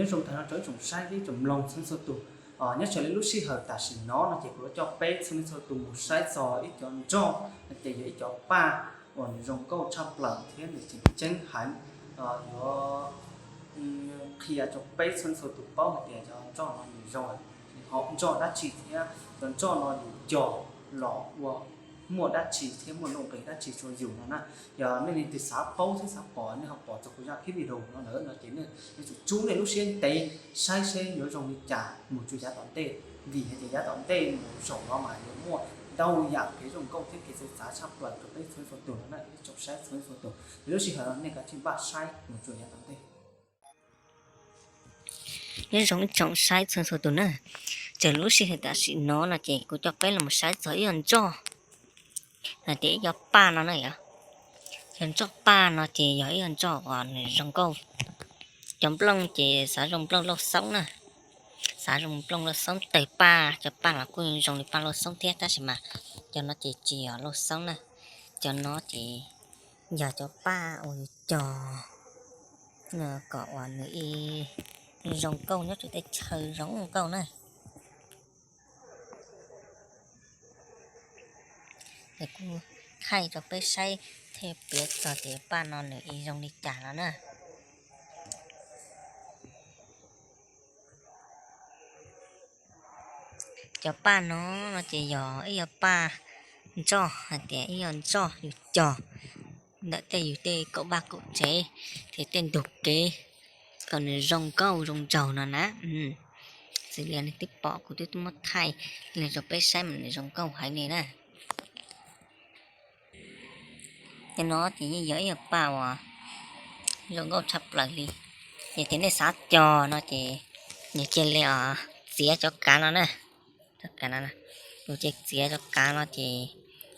Nyob zoo tag nrho rau ib tsoom saib thiab ib tsoom mloog txhua txhua tus. Nyob raws li lub sij hawm tam sim no no ces kuv yuav coj peb txhua txhua tus mus saib txog ib cov nroj, ces yog ib cov paj uas nws zoo nkauj tshaj plaws thiab nws tseem ceeb heev. Yuav qhia rau peb txhua txhua tus paub hais tias cov nroj no nws zoo hom nroj dab tsi thiab cov nroj no yus cog los ua muaj dab tsi thiab muaj nuj nqis dab tsi rau yus no na. Yog nej leej twg xav paub thiab xav pom, nej ho pom txog kuv zaj clip video no lawm no ces nej yuav tsum rub nej lub siab ntev saib seb yuav zoo li cas mus rau yav tom ntej, vim hais tias yav tom ntej mus zaum no mas yuav muaj ntau yam kev zoo nkauj thiab kev txawv txav tshaj plaws rau peb txhua txhua tus no na, ib tsoom saib txhua txhua tus. Ces lub sij hawm no nej kav tsij npaj saib mus rau yav tom ntej. Nyob zoo ib tsoom saib txhua txhua tus na, raws lub sij hawm tam sim no no ces kuv coj peb los saib txog ib yog nroj, hais tias ib yog paj no na yom. Yog nroj paj no ces yog ib yog nroj uas nws zoo nkauj. Cov nplooj ces xav zoo nplooj lauj xoob na, xav zoo nplooj lauj xoob tawg paj, cov paj los kuj zoo li paj lauj xoob thiab tab sis mas cov no ces tsis yog lauj xoob na. Cov no ces yog cov paj uas yus cog kom uas nws ib zoo nkauj nyob rau teb chaws zoo nkauj na. Es kuv thaij rau peb saib thiab piav txog tias paj no nws ib zoo li cas no na. Cov paj no no ces yog ib yog paj nroj, hais tias ib yog nroj yus cog ntawm tej yus tej kaum vaj kaum tsev, ces tej ntug kev kom nws zoo nkauj zoo nraug no na. Xws li nej twb pom kuv twb muab thaij li rau peb saib mas nws zoo nkauj heev li na. Cov no ces yeej yog ib yog paj uas zoo nkauj tshaj plaws li. Yog tias nej xav cog no ces nws cia li os txiav cov kav no na. Cov kav no, yus cia txiav cov kav no ces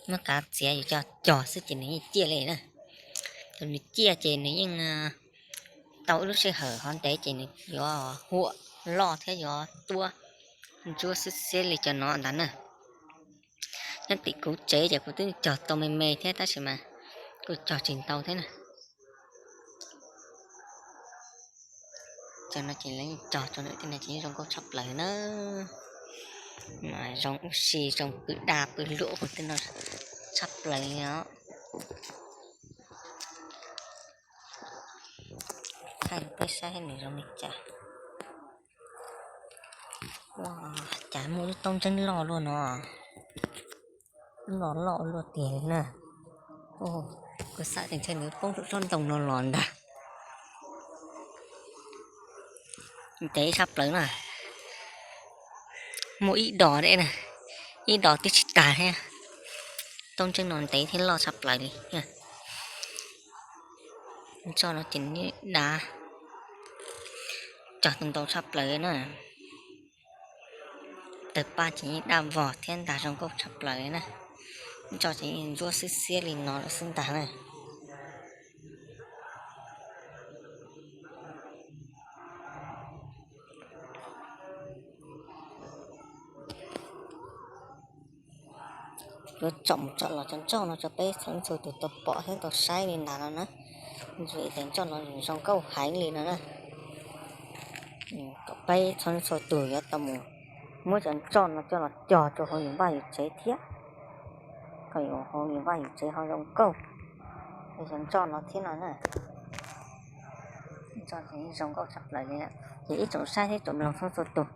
muab kav txiav yus coj cog xwb ces nws yeej ciaj li na. Yog nws ciaj ces nws yeej tau ib lub sij hawm hov ntev ces nws yuav huam loj thiab yuav tuab ntsuab xwb xiab li cov no ntag na. Nyob tim kuv tsev ces kuv twb cog tau me me thiab tab sis mas kuj cog tsis ntau thiab na. Cov no ces lawv cog rau ntawm tej no ces zoo nkauj tshaj plaws na. Zoo ub si zoo pw daj pw luam tej no tshaj plaws li os. Thaij peb saib nws zoo li cas. Cas muaj lub taub ntseeb loj luaj no. Loj loj luaj tiag li na. Kuv xav tias ntshe nws poob rau tsob ntoo no los ntag. Ntev tshaj plaws na. Muaj ib dos deb na, ib dos twb tsis tag thiab. Taub ntseeb no ntev thiab loj tshaj plaws li. Nroj no ces nws dav, cog tau ntau tshaj plaws na. Tawg paj ces yeej daj vog thiab ntag zoo nkauj tshaj plaws na. Nroj ces yeej ntsuab xwb xiab li no lawm xwb ntag na. Yuav tsom mus tsom los cov nroj no rau peb txhua txhua tus tau pom thiab tau saib li ntawd no na. Vim tias nroj no zoo nkauj heev li no na. Kom peb txhua txhua tus yuav tau mus muab cov nroj no coj los cog rau hauv yus vaj yus tsev thiab, kom yus hauv yus vaj yus tsev ho zoo nkauj li cov nroj no thiab no na. Nroj zoo nkauj tshaj plaws li. Ces ib tsoom saib thiab tsoom mloog txhua txhua tus,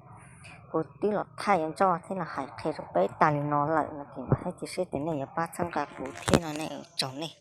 kuv twb los thaij cov nroj thiab los hais qhia rau peb tag li no lawm no ces vam thiab cia siab tias nej yuav pab txhawb nqa kuv thiab no ne. Tsaug nej.